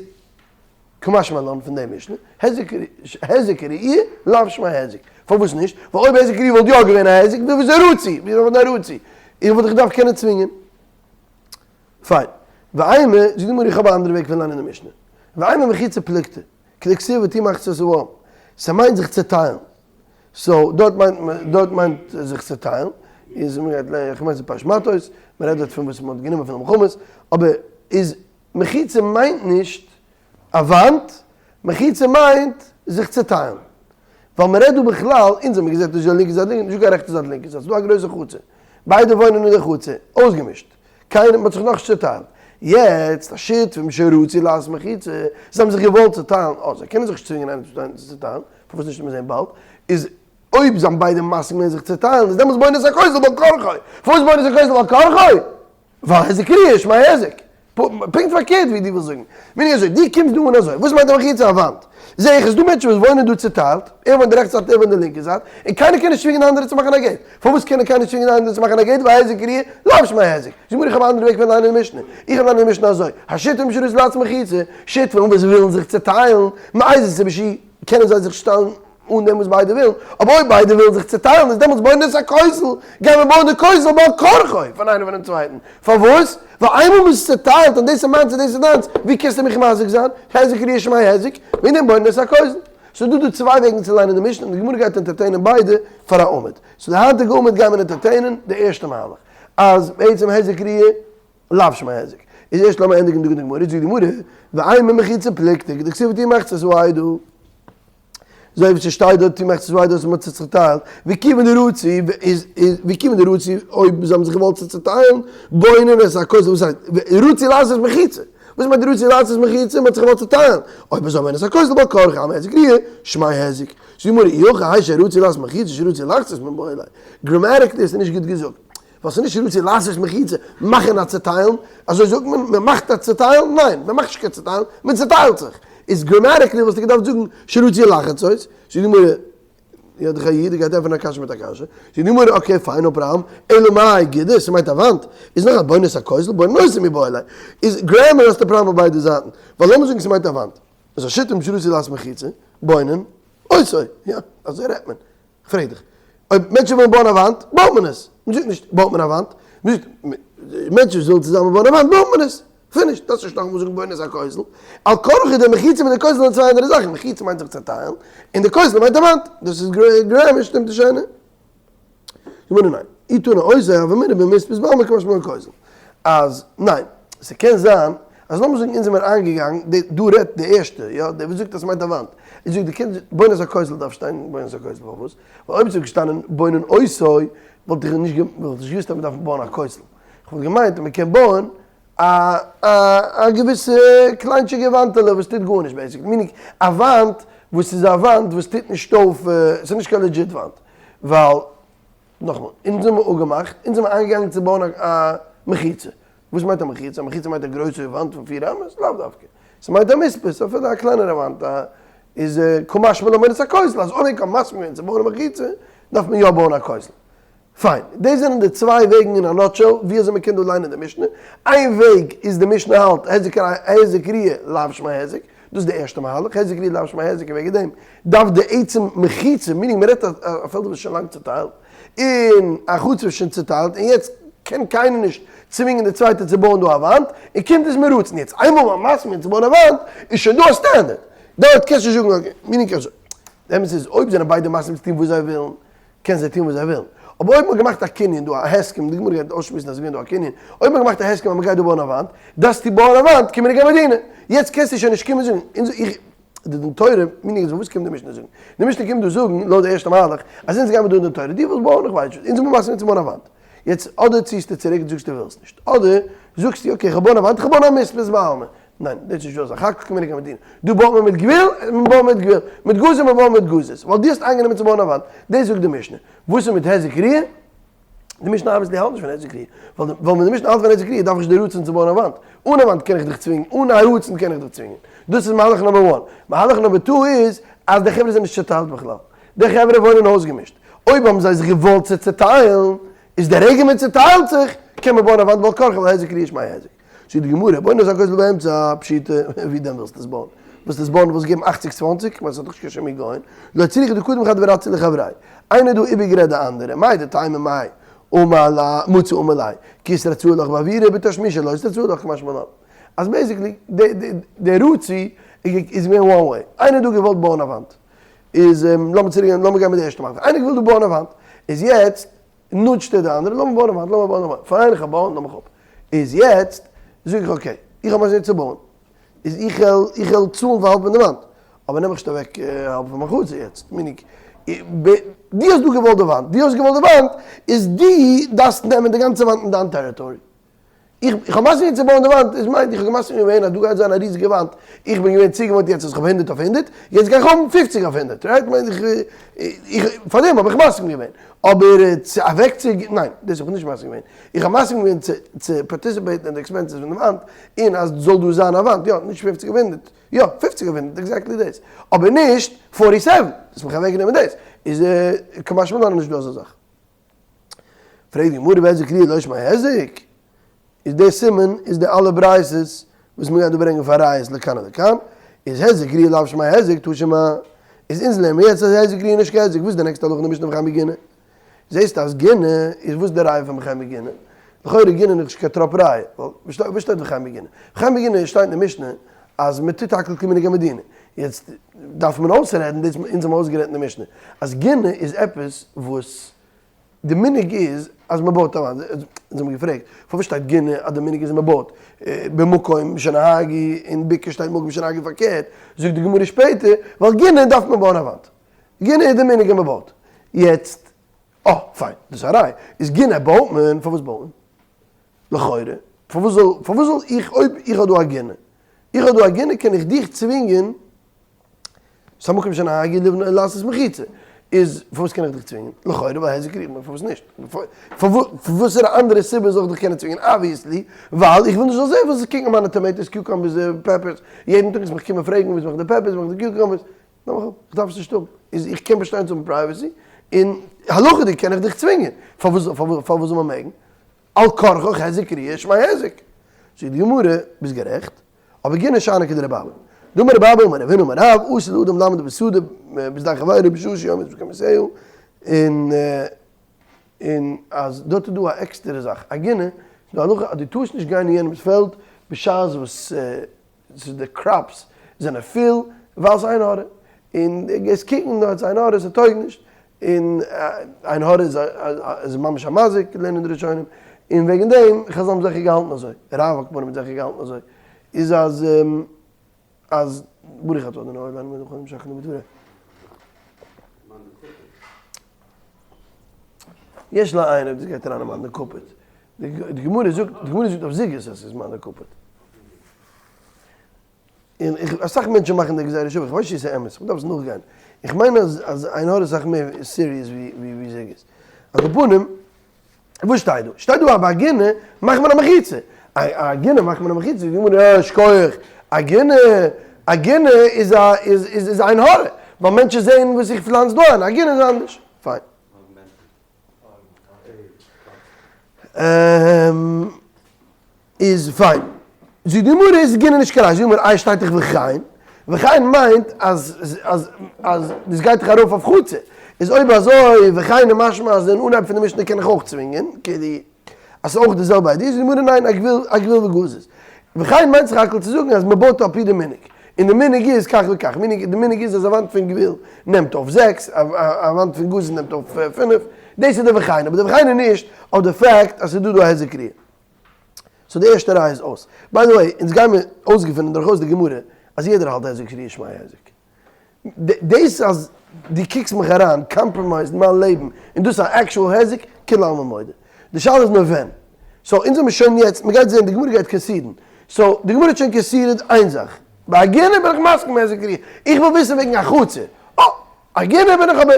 קא משמע לן פון די משנה, היזק ראי' לאו שמיה היזק, פארוואס נישט? ווייל אויב היזק ראי' וואלט יא געווען א היזק, ווי וויאזוי רצו? ווי זאל מען רצו? איך וואלט דיך געדארפט קענען צווינגען. פיין. ואימא, זאגט די גמרא איך האב א אנדערע וועג פון ליינען די משנה. ואימא מחיצה פלוגתא, כדכתיב ותהי מחצית העם. ס'מיינט זיך צעטיילן. so דארט מיינט מען, דארט מיינט זיך צעטיילן, איז מ'גייט לערנען, איך מיין ס'איז פרשת מטות, מ'רעדט דארט פון וואס מ'האט גענומען פון די מלחמות, אבער איז מחיצה מיינט נישט א וואנט, מחיצה מיינט זיך צעטיילן. ווייל מ'רעדט דא בכלל, אונז האמיר געזעצט נישט די לינקע זייט לינק, נישט דא קיין רעכטע זייט לינקע זייט, ס'איז דא א גרויסע חצר, ביידע וואוינען אין די חצר, אויסגעמישט. קיינער, מ'האט זיך נאכנישט צעטיילט. יעצט, השותפים שרצו לעשות מחיצה, זיי האבן זיך געוואלט צעטיילן, אה, זיי קענען זיך נישט צווינגען איינער צום צווייטן צו צעטיילן, פארוואס נישט, מיר זעען באלד, איז אויב זיי האבן ביידע מסכים געווען זיך צעטיילן, איז דעמאלטס בונין את הכותל בעל כרחו. פארוואס בונין את הכותל בעל כרחו? ווייל היזק ראיה שמיה היזק. פונקט פארקערט ווי דו ווילסט זאגן. מיין איך אזוי, דו קומסט דא אן אזוי, וואס מיינט א מחיצה? א וואנט. זע איך, עס איז דא מענטשן וואס וואוינען דא צעטיילט, ער וואוינט די רעכטע זייט ער וואוינט די לינקע זייט, און קיינער קען נישט צווינגען די אנדערע צו מאכן א gate. פארוואס קען קיינער נישט צווינגען די אנדערע צו מאכן א gate? ווייל היזק ראיה לאו שמיה היזק. זאג מיר איך האב א אנדערע וועג פון ליינען די משנה. איך האב ליינען די משנה אזוי, השותפים שרצו לעשות מחיצה, שותפים וואס ווילן זיך צעטיילן, מאיזה סיבה שהיא, קענען זיי זיך שטעלן אן דעם וואס ביידע ווילן, אבער אויב ביידע ווילן זיך צעטיילן איז דעמאלטס בונין את הכותל, גייען מיר בויען די כותל בעל כרחו פון איינער פונעם צווייטן, פארוואס? ווייל איינמאל מ'איז צעטיילט און דאס איז מיינס און דאס איז דיינס, ווי קענסטו מיך מזיק זיין? היזק ראיה שמיה היזק, וועגן דעם בונין את הכותל. ס'איז דא דא צוויי וועגן צו ליינען די משנה און די גמרא גייט entertain ען ביידע פאר א עמוד. so די היינטיגע עמוד גייען מיר entertain ען די ערשטע מהלך, אז בעצם היזק ראיה לאו שמיה היזק. איז ערשט לאמיר ענדיגן דא די גמרא, זאגט די גמרא, ואימא מחיצה פלוגתא, כדכתיב ותהי מחצית העדה. אזוי ווי ס'שטייט דארט ותהי מחצית העדה אז מ'האט זיך צעטיילט, וכיוון דרצו איז איז וכיוון דרצו אויב זיי האבן זיך געוואלט צו צעטיילן, בונין את הכותל וואס הייסט רצו לעשות מחיצה, וואס מיינט רצו לעשות מחיצה מ'האט זיך געוואלט צעטיילן, אויב אזוי בונין את הכותל בעל כרחו אלמא היזק ראיה שמיה היזק, זאגט די גמרא אי הכי האי שרצו לעשות מחיצה שרצו לחצות מיבעי ליה, grammatically איז נישט גוט געזאגט. ווייל ס'איז נישט רצו לעשות מחיצה, מאכן א צעטיילן, אזוי זאגט מען, מען מאכט א צעטיילן? ניין, מען מאכט נישט קיין צעטיילן, מען צעטיילט זיך. איז grammatically וואלסטו געדארפט זאגן שרצו לחצות, זאגט די גמרא, יא דאך א איד, ער גייט ענטפערן א קשיא מיט א קשיא, זאגט די גמרא, okay fine no problem, אלא מאי גדר, ס'מיינט א וואנט, איז נאך א בונין את הכותל, בונין אותו מיבעי ליה, איז grammar האסטו פראבלעם אויף ביידע זייטן, ווייל לאמיר זאגן ס'מיינט א וואנט, איז השותפים שרצו לעשות מחיצה, בונין אותו, יא, אזוי רעדט מען. כ'פרעג דיך, אויב מענטשן ווילן בויען א וואנט, בויט מען עס. מען זאגט נישט, בויט מען א וואנט. מען זאגט, מענטשן וואס ווילן צוזאמען בויען א וואנט, בויט מען עס. finish. דארפסט נישט נאכאמאל זאגן בונין את הכותל. על כרחך די מחיצה מיט די כותל זענען צוויי אנדערע זאכן. מחיצה מיינט זיך צעטיילן, און די כותל מיינט א וואנט. דאס איז grammar שטימט נישט איינער? גמרא ניין. אי תנא אותו הוה אמינא במספות בעלמא קא משמע לן כותל. אז ניין. ס'קען זיין אז לאמיר זאגן אונז זעמיר איינגעגאנגען, דא רעדט די ערשטע, יא, דער וואס זאגט אז ס'מיינט א וואנט, ער זאגט דו קענסט, בונין את הכותל דארף שטיין בונין את הכותל פארוואס? ווייל אויב ס'וואלט געשטאנען בונין אותו וואלט איך נישט וואלט נישט געוואוסט אז מ'דארף בויען א כותל, כ'וואלט געמיינט אז מ'קען בויען א א א געוויסע קליינטשיגע וואנטעלע וואס טוט גארנישט basically, meaning א וואנט וואס איז א וואנט וואס טוט נישט אויף, ס'איז נישט קיין legit וואנט, ווייל נאכאמאל, אונז האמיר אפגעמאכט, אונז זעמיר איינגעגאנגען צו בויען א מחיצה, וואס מיינט א מחיצה? א מחיצה מיינט א גרויסע וואנט פון פיר אמות? לאו דווקא. ס'מיינט א מספת, אפילו א קלענערע וואנט איז קא משמע לן בונין את הכותל, אז אויב איז מסכים געווען צו בויען א מחיצה, דארף מען יא בויען א כותל. פיין, דאס זענען די צוויי וועגן אין א nutshell ווי אזוי מ'קען דא ליינען די משנה. איין וועג איז די משנה האלט היזק ראיה לאו שמיה היזק, דאס איז די ערשטע מהלך, היזק ראיה לאו שמיה היזק און וועגן דעם דארף די עצם מחיצה, meaning מ'רעדט א פעלד וואס איז שוין לאנג צוטיילט, און א חצר איז שוין צוטיילט און יעצט קען קיינער נישט צווינגען די צווייטע צו בויען דא א וואנט, און קומט עס מרצון יעצט איינמאל מ'האט מסכים געווען צו בויען א וואנט איז שוין דא א standard, דארט קענסטו נישט זאגן okay, meaning אזוי, די אמת איז אויב זענען ביידע מסכים צו טון וואס זיי ווילן, קענען זיי טון וואס זיי ווילן, אבער אויב מ'האט געמאכט א קנין דא א הסכם, די גמרא גייט אויסשמועסן אז עס איז געווען דא א קנין, אויב מ'האט געמאכט א הסכם אז מ'גייט דא בויען א וואנט, דארפסטו בויען א וואנט כמנהג המדינה, יעצט קענסטו שוין נישט קומען זאגן, אונז איך. די דין תורה, meaning איז וואס קומט די משנה זאגן? די משנה קומט דא זאגן, לויט די ערשטע מהלך, אז אונז גיימער דא אין דין תורה, דו ווילסט בויען איך ווייס נישט, אונז זעמיר מסכים צו בויען א וואנט. יעצט אדער ציסטו צוריק און זאגסט דו ווילסט נישט, אדער זאגסטו okay איך בוי א וואנט, איך בוי א מספת בעלמא. ניין, דאס איז נישט דא אזא חק כמנהג המדינה. דא בויט מען מיט גבול, מען בויט מיט גבול, מיט גזר מען בויט מיט גזית, ווייל דו האסט איינגענומען צו בויען א וואנט. דאס זאגט די משנה. וואס איז מיט היזק ראיה? די משנה obviously האלט נישט פון היזק ראיה, ווייל ווען די משנה האלט פון היזק ראיה דארף איך נישט די רצון צו בויען א וואנט, אן א וואנט קען איך דיך צווינגען, אן א רצון קען איך דיך צווינגען. דאס איז מהלך number one. מהלך number two איז אז די חברה זענען נישט צוטיילט בכלל. די חברה וואוינען אויסגעמישט. אויב האבן זיי זיך געוואלט צו צוטיילן, איז די רגע מען צוטיילט זיך, קען מען בויען א וואנט בעל כרחו ווייל היזק ראיה שמיה היזק. זאגט די גמרא, בונה את הכותל באמצע, פשיטא, ווי דען ווילסטו עס בויען? ווילסט עס בויען ווילסט געבן אכציג צוואנציג? כ'מיין ס'האט דאך נישט קיין שום היגיון, לא צריכא דקדים חד ורצי לחבריה, איינער דא איבערגערעדט די אנדערע, מהו דתימא מאי אמר ליה, מצי אמר ליה, כי אתרצאי לך באוירא בתשמישא לא אתרצאי לך קא משמע לן. אז basically די רצי איז געווען one way, איינער האט דא געוואלט בויען א וואנט, איז לאמיר צוריק גיין, לאמיר גיין מיט די ערשטע מהלך, איינער וויל דא בויען א וואנט, איז יעצט nudge ט ער די אנדערע, לאמיר בויען א וואנט, לאמיר בויען א וואנט, פיין איך האב בויען, לאמיך אפ, איז יעצט זאג איך okay, איך האב מזל צו בויען, איז איך וועל איך וועל צאלן פאר האלב פון די וואנט, אבער נעם איך נישט אוועק האלב פון מיין חצר יעצט, meaning, דו האסט דא געוואלט די וואנט, דו האסט געוואלט די וואנט, איז דו דארפסט נעמען די גאנצע וואנט אין דיין territory. איך איך האב מסכים געווען צו בויען די וואנט, עס מיינט איך האב מסכים געווען אז דא גייט זיין א ריזיגע וואנט, איך בין געווען צוגעוואוינט יעצט אז איך האב הונדרעט אויף הונדרעט, יעצט גיי איך האבן פופציג אויף הונדרעט, right? מיין איך איך פאר דעם האב איך מסכים געווען, אבער צו אוועק צו ניין דאס האב איך נישט מסכים געווען, איך האב מסכים געווען צו צו participate ן אין די expenses פון די וואנט, און אז זאל דא זיין א וואנט, יא, נישט פופציג אויף הונדרעט, יא, פופציג אויף הונדרעט, exactly דאס, אבער נישט forty seven, דאס האט מיך אוועק גענומען דאס, איז קא משמע לן נישט דא אזא זאך. פרעגט די גמרא והיזק ראיה לא שמיה היזק, איז די סימן איז די אלע ברייתות וואס מ'גייט דא ברענגען פאר ראיות לכאן ולכאן, איז היזק ראיה לאו שמיה היזק תא שמע, איז אונז לערנען מיר יעצט אז היזק ראיה נישט קיין היזק, וואס איז די נעקסטע הלכה אין די משנה וכן בגינה? זעסט אז גינה איז וואס איז די ראיה פון וכן בגינה? לכאורה גינה איז נישט קיין טראפ ראיה, ווייל וואס שטייט וכן בגינה? וכן בגינה שטייט אין די משנה אז מען טוט הכל כמנהג המדינה, יעצט דארף מען אויסרעדן דאס אונז האבן אויסגערעדט אין די משנה אז גינה איז עפעס וואס די מנהג איז אז מען בויט א וואנט, אונז האבן געפרעגט פארוואס שטייט גינה אז די מנהג איז מען בויט במקום שנהגו און בקעה שטייט מקום שנהגו פארקערט, זאגט די גמרא שפעטער ווייל גינה דארף מען בויען א וואנט, גינה איז די מנהג אז מען בויט, יעצט אה פיין דאס איז א ראיה, איז גינה בויט מען, פארוואס בויט מען? לכאורה, פארוואס זאל פארוואס זאל איך אויב איך האב דא א גינה, איך האב דא א גינה קען איך דיך צווינגען, ס'איז א מקום שנהגו לעשות מחיצה, איז פארוואס קען איך דיך צווינגען? לכאורה ווייל היזק ראיה, פארוואס נישט? פארוואסערע אנדערע סיבה זאל איך דיך קענען צווינגען? obviously ווייל איך וויל נישט זאלסט זען וואס איך קוק אויף מיינע tomatoes cucumbers peppers, יעדן טאג וואס מיך קומען פרעגן וואו איז מיך די peppers מיך די cucumbers, נאך איך דארף עס נישט האבן, איז איך קען באשטיין צו האבן privacy, און הלכה'דיג קען איך דיך צווינגען, פארוואס פארוואס זאל מען מעגן? על כרחך היזק ראיה שמיה היזק. זאגט די גמרא, ביסט גערעכט, אבער גינה שאני כדרבי אבא. דאמר רבי אבא אמר רב הונא אמר רב, אסור לאדם לעמוד בשדה בשדה חברו בשעה שעומד במקומותיה, און און אז דארט איז דא א עקסטערע זאך, א גינה, איז דא א הלכה אז דו טארסט נישט גיין אין יענעמ'ס פעלד בשעת וואס ס'איז די crops זענען פיל, ווייל ס'איז עין הרע, און דו גייסט קוקן דארט ס'איז עין הרע ס'טויג נישט, און עין הרע איז איז ממש א מזיק לערנען די ראשונים, און וועגן דעם, חזל האבן זיכער געהאלטן אזוי, רב על כל פנים האט זיכער געהאלטן אזוי, איז אז אז ברוך אתה אדוני אלוהינו מלך העולם שהכל נהיה בדברו. יש לעיין אויב דאס גייט אריין אין מאן דקפיד. די גמרא זאגט, די גמרא זאגט אויף זוגות אז ס'איז מאן דקפיד. און איך, אסאך מענטשן מאכן די גזירה שווה, איך ווייס נישט צו ס'איז אמת, איך דארף עס נאכגיין. איך מיין אז אז עין הרע איז אסאך מער serious ווי ווי זוגות. על כל פנים, וואס שטייט דא? שטייט דא אז ביי א גינה מאכט מען א מחיצה. א גינה מאכט מען א מחיצה, זאגט די גמרא, אה, שכוח, א גינה, א גינה איז א איז איז עין הרע, ווייל מענטשן זעען וואס איך פלאנץ דא איין, א גינה איז אנדערש. פיין. איז פיין. זאגט די גמרא איז גינה נישט קיין ראיה, זאגט די גמרא איי שטייט דאך וכן, וכן מיינט אז אז אז דאס גייט דאך ארויף אויף חצר, איז אויב אזוי וכן איז משמע אז אין אנהייב פון די משנה קען איך אויך צווינגען, כאילו אז ס'איז אויך די זעלבע idea, זאגט די גמרא ניין אגבול אגבול וגזוז. וכן מיינט סך הכל צו זאגן אז מ'בויט על פי די מנהג, און די מנהג איז כך וכך, מנהג די מנהג איז אז א וואנט פון גבול נעמט אויף זעקס, א וואנט פון גזוז נעמט אויף פינף, דאס איז די וכן, אבער די וכן איז נישט אויף די fact אז ס'איז דא דא א היזק ראיה. so די ערשטע ראיה איז אויס. by the way, אונז גיימיר אויסגעפינען דורכאויס די גמרא אז יעדער האלט היזק ראיה שמיה היזק. דאס אז דו קוקסט מיך אריין compromise ן מיין לעבן און דאס איז א actual היזק, כולי עלמא מודה. די שאלה איז נאר ווען. so אונז האמיר שוין יעצט, מ'גייט זען די גמרא גייט concede ן. so די גמרא האט שוין conceded איין זאך. ביי א גינה בין איך מסכים היזק ראיה. איך וויל וויסן וועגן א חצר. אה! א גינה בין איך אבער.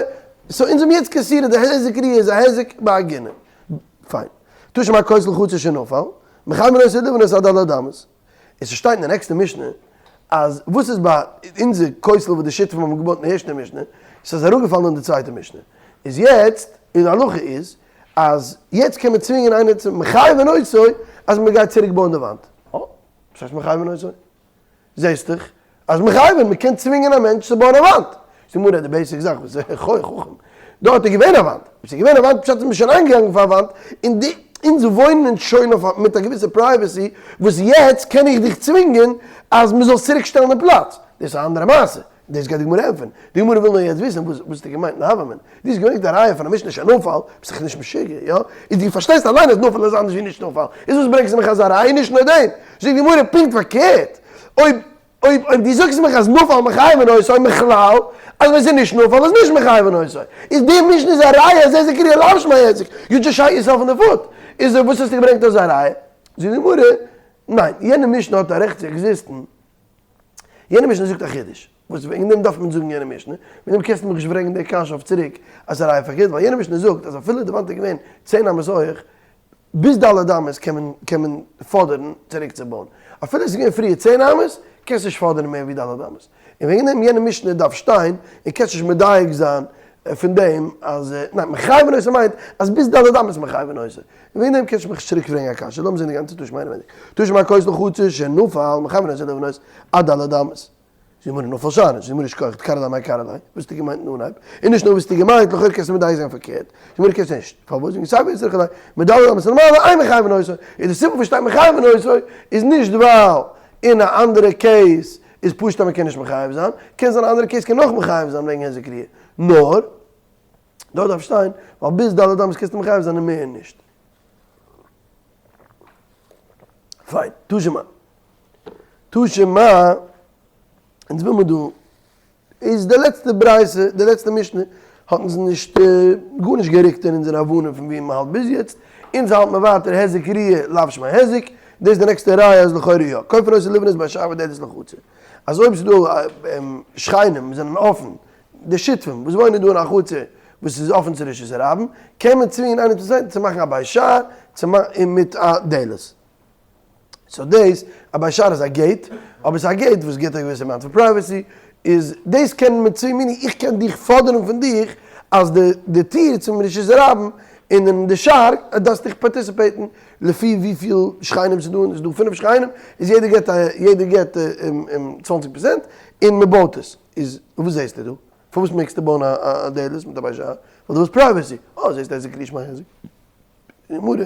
so אונז האמיר יעצט conceded די היזק ראיה איז א היזק ביי א גינה. פיין. תא שמע כותל חצר שנפל, מחייבין אותו לבנות עד ד' אמות. און ס'שטייט אין די נעקסטע משנה אז וואס איז ביי אונזער כותל וואס די שותפים האבן געבויט אין די ערשטע משנה, ס'איז אראפגעפאלן אין די צווייטע משנה, איז יעצט און די הלכה איז אז יעצט קען מען צווינגען איינער צו מחייבין אותו אז מ'גייט צוריק בויען די וואנט. אה, וואס הייסט מחייבין אותו? זעסט דאך אז מחייבין, מ'קען צווינגען א מענטש צו בויען א וואנט. זאגט די גמרא די basic זאך וואס איז חכם, דארט איז געווען א וואנט, אויב ס'איז געווען א וואנט פשט איז מען שוין איינגעגאנגען פאר א וואנט, און די. אונז וואוינען שוין אויף א מיט א געוויסע privacy וואס יעצט קען איך דיך צווינגען אז מען זאל עס צוריק שטעלן אין פלאץ, דאס איז א אנדערע מעשה, דאס גייט די גמרא ענטפערן, די גמרא וויל נאר יעצט וויסן וואס וואס האסטו געמיינט אין הוה אמינא, דו האסט געברענגט א ראיה פון א משנה שנפל, ביסט דאך נישט משוגע, יא? איז דו פארשטייסט אליין אז נפל איז אנדערש ווי נישט נפל, איז וואס ברענגסטו מיך אזא ראיה, נישט נאר דעם, זאגט די גמרא פונקט פארקערט, אויב אויב אויב דו זאגסט מיך אז נפל מחייבין אותו מכלל, אז ווען ס'איז נישט נפל איז נישט מחייבין אותו, איז די משנה איז א ראיה אז היזק ראיה לאו שמיה היזק, you just shot yourself in the foot, איז וואס האסטו געברענגט אזא ראיה? זאגט די גמרא, ניין, יענע משנה האט א רעכט צו exist ן, יענע משנה זאגט א חידוש, וואס וועגן דעם דארף מען זאגן יענע משנה, וועגן דעם קענסטו מיך נישט ברענגען די קשיא אויף צוריק אז ס'איז א ראיה פארקערט, ווייל יענע משנה זאגט אז אפילו די וואנט איז געווען צען אמות הויך, ביז ד' אמות קען מען קען מען פאדערן צוריק צו בויען, אפילו עס איז געווען פריער צען אמות, קענסט נישט פאדערן מער ווי ד' אמות, און וועגן דעם יענע משנה דארף שטיין, און קענסט נישט מדייק זיין פון דעם אז, ניין, מחייבין אותו מיינט אז ביז ד' אמות מחייבין אותו, און וועגן דעם קענסט מיך נישט צוריק פרעגן א קשיא, לאמיר זען די גאנצע תא שמע אינעווייניג, תא שמע כותל חצר שנפל מחייבין אותו לבנות עד ד' אמות. זאגט די גמרא נפל שאני, זאגט די גמרא שכוח דקרי ליה מאי קרי ליה, וואס האסטו געמיינט אין אנהייב? און נישט נאר וואס האסטו געמיינט, לכאורה קענסטו מדייק זיין פארקערט, זאגט די גמרא קענסט נישט, פארוואס? וועגן סיי ווי צריך ליה, מד' אמות ולמעלה אין מחייבין אותו, איז די סיבה וואס שטייט מחייבין אותו איז נישט ווייל אין א אנדערע case איז פשוט אז מען קען נישט מחייב זיין, קען זיין א אנדערע case קען נאך מחייב זיין וועגן היזק ראיה, נאר דארט דארף שטיין ווייל ביז ד' אמות קענסטו מחייב זיין און מער נישט. פיין, תא שמע. תא שמע, אונז וויל מיר דא, איז די לעצטע ברייתא, די לעצטע משנה, האט אונז נישט, גארנישט גערוקט אין אונזער הבנה פון ווי מ'האלט ביז יעצט, אונז האלט מיר ווייטער היזק ראיה לאו שמיה היזק, דאס איז די נעקסטע ראיה אז לכאורה יא, כופין אותו לבנות בית שער ודלת לחצר, אז אויב ס'איז דא שכנים וואס זענען אפן, די שותפים וואס וואוינען דא אין א חצר וואס איז אפן צו רשות הרבים, קען מען צווינגען איינער צום צווייטן צו מאכן א בית שער מיט א דלת. so דאס א בית שער איז א gate, אבער ס'איז א gate וואס גיבט א געוויסע amount פון privacy, איז דאס קען מען צו מיני איך קען דיך פאדערן פון דיך אז די די טיר צום רשות הרבים און אין די שער דארפסט דיך participate ן לפי וויפיל שכנים ס'איז דא, און ס'איז דא פינף שכנים איז יעדער געבט א יעדער געבט 20 פערצענט און מ'בויט עס, איז וואס זעסטו דא? פארוואס מעגסטו בויען א דלת מיט א בית שער? ווייל דו ווילסט privacy, אה זעסט היזק ראיה שמיה היזק. גמרא,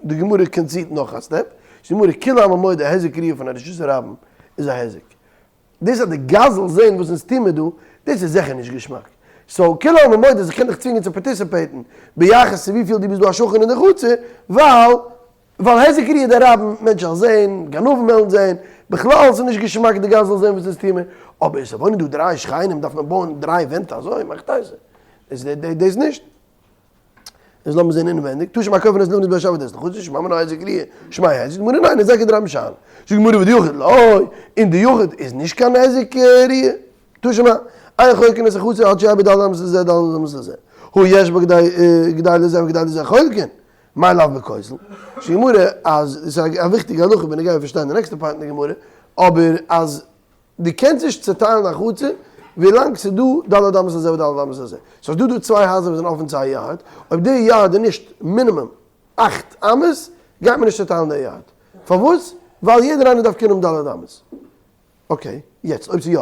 די גמרא concede ט נאך א step, די גמרא כולי עלמא מודה היזק ראיה פון א רשות הרבים איז א היזק. דאס אז די גאס זאל זען וואס אונז טוהן מיר דא, דאס איז זיכער נישט געשמאק. so כולי עלמא מודה אז איך קען דיך צווינגען צו participate ן ביחס צו וויפיל דו ביסט דא א שכן אין די חצר, ווייל ווייל היזק ראיה דרבים, מענטשן זאלן זען, גנבים וועלן זען, בכלל ס'איז נישט געשמאק די גאס זאל זען וואס אונז טוהן מיר, אבער ס'וואוינען דא דריי שכנים דארף מען בויען דריי ווענט אזוי, מאכט אייזער. דאס נישט. איז לאמיר זען אינעווענדיג, תא שמע כופין אותו לבנות בית שער ודלת לחצר, שמע מינה היזק ראיה, שמיה היזק, גמרא ניין, היזקא דרבים שאני. זאגט גמרא ודיחיד לא, און די יחיד איז נישט קיין היזק ראיה. תא שמע, אין חולקין את החצר עד שיהא בד' אמות לזה ד' אמות לזה. הא יש בה כדי לזה וכדי לזה חולקין, מאי לאו בכותל. זאגט גמרא אז, דאס איז א וויכטיגע הלכה בנוגע פארשטיין די נעקסטע part אין די גמרא, אבער אז דו קענסט נישט צעטיילן א חצר ווילאנג ס'איז דא ד' אמות לזה וד' אמות לזה. סאו ס'איז דא דא צוויי הייזער וואס זענען אפען צו א yard, אויב די yard איז נישט מינימום אכט אמות, גייט מען נישט צעטיילן די yard. פארוואס? ווייל יעדער איינער דארף קענען האבן ד' אמות. okay, יעצט אויב ס'איז יא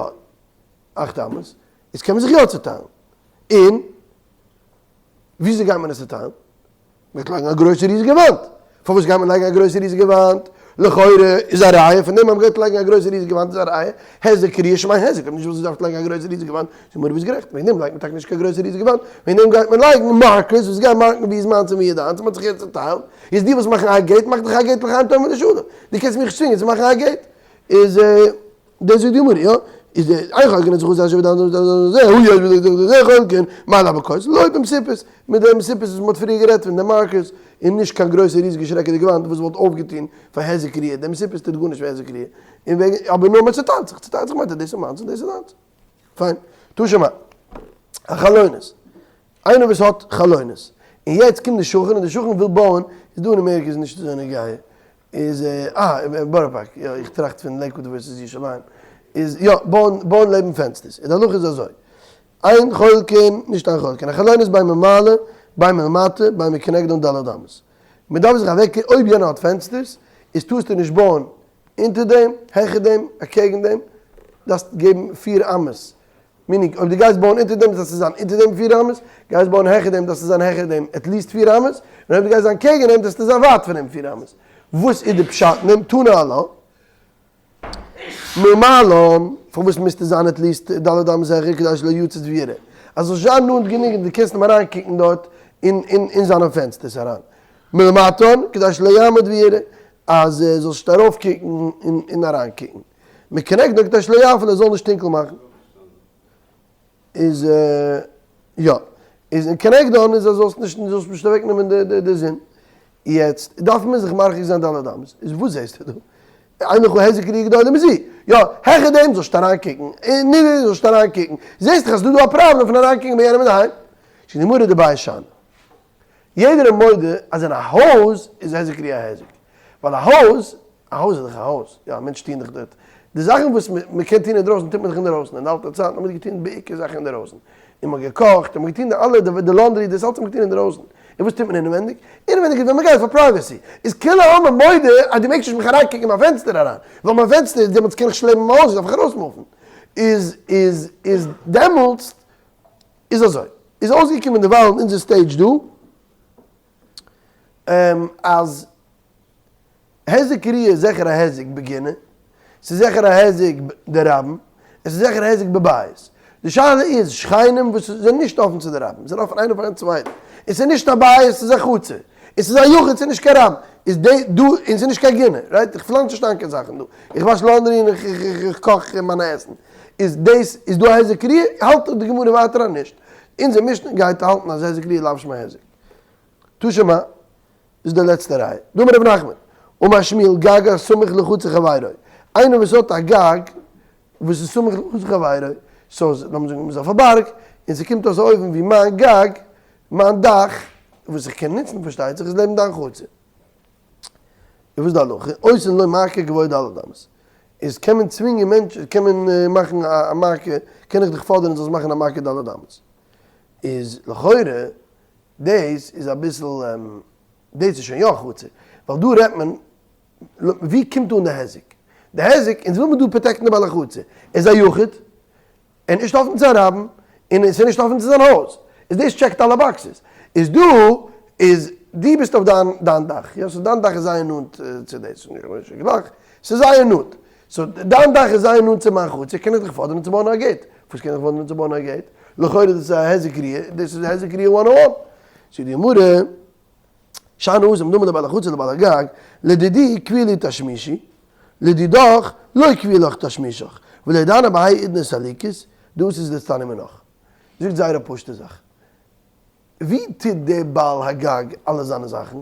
אכט אמות, איז קען מען זיך יא צעטיילן. און וויאזוי גייט מען עס צעטיילן? מ'גייט לייגן א גרויסע ריזיגע וואנט. פארוואס גייט מען לייגן א גרויסע ריזיגע וואנט? לכאורה איז א ראיה פון דעם אז מ'גייט לייגן א גרויסע ריזיגע וואנט איז א ראיה היזק ראיה שמיה היזק אויב נישט וואלסטו געדארפט לייגן א גרויסע ריזיגע וואנט זאגט גמרא ביסט גערעכט וועגן דעם לייגט מען טאקע נישט קיין גרויסע ריזיגע וואנט וועגן דעם גייט מען לייגן markers וואס גייען mark ן ווי איז מיינס און ווי איז דיינס און מ'האט זיך יעצט צוטיילט איז דו וואס מאכן א gate מאך דיך א gate לחיים טובים ולשלום דו קענסט מיך צווינגען צו מאכן א gate איז דאס זאגט די גמרא, יא? איז די אין חולקין את החצר עד שיהא בד' אמות לזה הא יש בד' חולקין, מאי לאו בכותל, לא במסופת, מיט די מסופת וואס מ'האט פריער גערעדט פון די markers, און נישט קיין גרויסע ריזיגע שרעקעדיגע וואנט וואס וואלט אויפגעטון פאר היזק ראיה, די מסופת טוט גארנישט פאר היזק ראיה, און וועגן, אבער נאר מ'צוטיילט זיך, צוטיילט זיך מיינט אז דאס איז מיינס און דאס איז דיינס. פיין. תא שמע. החלונות. איינער וואס האט חלונות, און יעצט קומט די שכן און די שכן וויל בויען, איז דא אין אמעריקע איז נישט אזוי נוגע, איז אה אין בארא פארק, יא איך טראכט פון לעיקוואד versus ירושלים, איז יא בויען בויען לעבן פענסטערס, איז די הלכה איז אזוי, אין חולקין, נישט אין חולקין, החלונות בין מלמעלה, בין מלמטה, בין מכנגדן ד' אמות. מען דארף זיך אוועק אויב יענער האט פענסטערס, איז טארסטו נישט בויען אונטער דעם, העכער דעם, אקעגן דעם, דארפסט געבן פיר אמות. meaning אויב דו גייסט בויען אונטער דעם דארפסטו זיין אונטער דעם פיר אמות, גייסט בויען העכער דעם דארפסטו זיין העכער דעם at least פיר אמות, און אויב דו גייסט זיין קעגן דעם דארפסטו זיין ווייט פון דעם פיר אמות. וואס איז די פשט אין דעם? תנא עלה. מלמעלה, פארוואס מוזטו זיין at least ד' אמות העכער כדי שלא יציץ ויראה? אז זאלסט זיין נאנט גענוג און דו קענסט אים אריינקוקן דארט אין זיינע פענסטערס אריין. מלמטן, כדי שלא יעמוד ויראה, אז זאלסט נישט ארויפקוקן און אריינקוקן. מכנגדו כדי שלא יאפיל ער זאל נישט טונקל מאכן. איז יא. איז און כנגדן איז אז זאלסט נישט זאלסט נישט אוועק נעמען די די זון. יעצט דארף מען זיך מרחיק זיין ד' אמות. איז וואס זעסטו דא? אין לך היזק ראיה גדולה מזו. יא, העכער דעם זאלסט אריינקוקן, און נידעריגער זאלסט אריינקוקן. זעסט דאך אז ס'דא דא א פראבלעם פון אריינקוקן ביי יענעם אינדערהיים. זאגט די גמרא דבית שאני. יעדער איז מודה אז אין א הויז איז היזק ראיה א היזק. ווייל א הויז, א הויז איז דאך א הויז, יא, מענטשן טוען דאך דארט די זאכן וואס מען קען טון אינדרויסן טוט מען דאך אינדערויסן, אין די אלטע צייטן האט מען געטון בעיקר זאכן אינדערויסן, און מען האט געקאכט, און מען האט געטון די אלע, די laundry, דאס אלץ האט מען געטון אינדערויסן, און וואס טוט מען אינעווענדיג? אינעווענדיג איז ווען מען גייט פאר privacy, איז כולי עלמא מודה אז דו מעגסט נישט מיך אריינקוקן אין מיין פענסטער אריין, ווייל מיין פענסטער איז דעמאלטס קען איך נישט לעבן אין מיין הויז, דארף איך ארויסמופן, איז איז איז דעמאלטס איז אזוי, איז אויסגעקומען דערווייל אין אונזער stage דא, אז היזק ראיה איז זיכער א היזק בגינה, ס'איז זיכער א היזק דרבים, עס איז זיכער א היזק בבית. די שאלה איז, שכנים וואס זענען נישט אפן צו די רבים, זענען אפן איינער פארן צווייטן, און ס'איז נישט א בית, ס'איז א חצר, און ס'איז א יחיד, ס'איז נישט קיין רבים, איז די דא, און ס'איז נישט קיין גינה, right? איך פלאנץ נישט איין קיין זאכן דא, איך וואש laundry און איך קאך מיינע עסן, איז דאס, איז דא א היזק ראיה? האלט די גמרא ווייטער אז נישט. אונזער משנה גייט האלטן אז היזק ראיה לאו שמיה היזק. תא שמע. דאס איז די לעצטע ראיה. דאמר רב נחמן, אמר שמואל גג הסמוך לחצר חברו, איינער וואס האט א גג וואס איז סמוך לחצר חברו, so לאמיר זאגן מ'איז אויף א בארג, און ס'קומט אויס אויבן ווי מיין גג, מיין דאך, וואס איך קען נוצן פארשטייט זיך, איז לעבן דיין חצר. און וואס איז די הלכה? עושין לו מעקה גבוה ד' אמות. איז קען מען צווינגען מענטשן, קען מען מאכן א מעקה, קען איך דיך פאדערן זאלסט מאכן א מעקה ד' אמות. איז לכאורה דאס איז אביסל, דאס איז שוין יא חצר, ווייל דא רעדט מען, ווי קומט אן די היזק? די היזק, אונז וויל מיר דא protect ן די בעל החצר, ער איז א יחיד, ער איז נישט אפן צו א רבים, און עס איז נישט אפן צו זיין הויז, איז דאס check ט אלע boxes, איז דא איז דו ביסט אויף דיין דיין דאך, יא, so דיין דאך איז זייער נאנט צו דאס, נישט גלייך, ס'איז זייער נאנט, so דיין דאך איז זייער נאנט צו מיין חצר, קען איך דיך פאדערן צו בויען א gate? וואס קען איך פאדערן צו בויען א gate? לכאורה דאס איז א היזק ראיה, דאס איז היזק ראיה one o one. זאגט די גמרא, שאני התם דאמר לבעל החצר לבעל הגג, לדידי קביע לי תשמישי, לדידך לא קביע לך תשמישך, ולא ידענא בהאי עידנא סליקית, דאס איז דאתתני מינך. זאגט זייער א פשוטע זאך. ווי טוט דער בעל הגג אלע זיינע זאכן?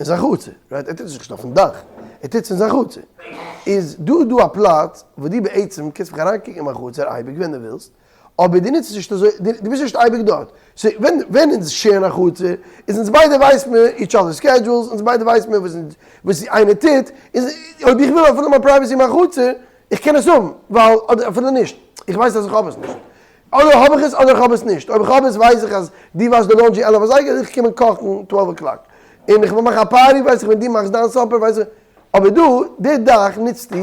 אין זיין חצר, right? ער טוט עס נישט אויפן דאך, ער טוט עס אין זיין חצר. איז דא דא א פלאץ וואו דו בעצם קענסט מיך אריינקוקן אין מיין חצר אייביג ווען דו ווילסט, אבער דו נוצט עס נישט אזוי, דו ביסט נישט אייביג דארט. so ווען ווען אונז share ן א חצר, איז אונז ביידע ווייסט מיר each other schedules, אונז ביידע ווייסט מיר וואס וואס איינער טוט, איז אויב איך וויל אפילו מיין privacy אין מיין חצר, איך קען עס האבן, ווייל, אדער אפילו נישט, איך ווייס אז איך האב עס נישט. אדער האב איך עס אדער איך האב עס נישט, אויב איך האב עס ווייס איך אז דו וואשסט די laundry 11 אזייגער, איך קום און קאכן 12 o'clock, און איך וויל מאכן א party ווייס איך ווען דו מאכסט דיין supper ווייס איך, אבער דא די דאך נוצטו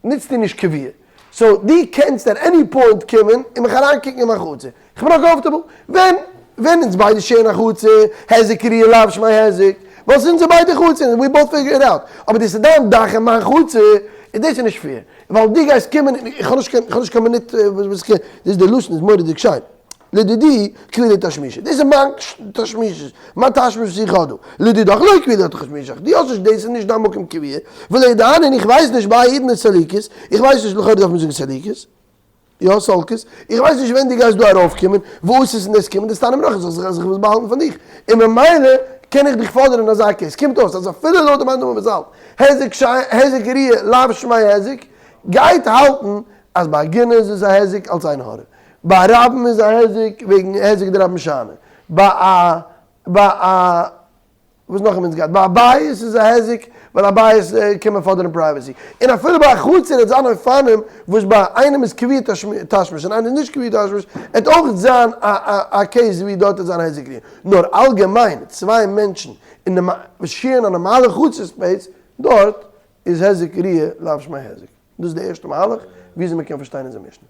נוצטו נישט קביע, so דו קענסט at any point קומען און מיך אריינקוקן אין מיין חצר, איך בין uncomfortable ווען ווען אונז ביידע share ן א חצר, היזק ראיה לאו שמיה היזק, ווייל ס'איז אונזער ביידע חצר און we both figure it out, אבער דאס איז דיין דאך און מיין חצר, און דאס איז נישט fair. ווייל דו גייסט קומען און איך האב נישט קיין, איך האב נישט קיין מינוט וואס איך קען, דאס די לשון איז מורא'דיג שיין, לדידי קביע לי תשמישי, דאס איז מיין תשמיש, מיין תשמיש וואס איך האב דא, לדידך לא קביע לי תשמישך, דו האסט נישט, דאס איז נישט דיין מקום קביע, ולא ידענא און איך ווייס נישט בהאי עידנא סליקית, איך ווייס נישט, לכאורה דארף מען זאגן סליקית, יא סולקית, איך ווייס נישט ווען דו גייסט דא ארויפקומען, וואס איז און דאס קומען, דאס טענה'ן מיר נאך, איך זיך וואס באהאלטן פון דיך, און ממילא קען איך דיך פאדערן אזא case, קומט אויס אז אפילו לויט די מאן דאמר וואס האלט היזק היזק ראיה לאו שמיה היזק, גייט האלטן אז ביי א גינה איז עס א היזק אלס עין הרע, ביי א רבים איז א היזק וועגן היזק דרבים שאני, ביי א ביי א וואס נאך האבן אונז געהאט? ביי א בית איז א היזק, ווייל א בית קען מען פאדערן privacy. און אפילו ביי א חצר וועט זיין אופנים וואס ביי איינעם איז קביע תשמיש און איינער איז נישט קביע תשמיש, עט אויך זיין א case ווי דארט וועט זיין היזק ראיה. נאר אלגעמיין צוויי מענטשן אין וואס share ן א נארמאלע חצר space, דארט איז היזק ראיה לאו שמיה היזק. דאס איז די ערשטע מהלך וויאזוי מען קען פארשטיין אונזער משנה.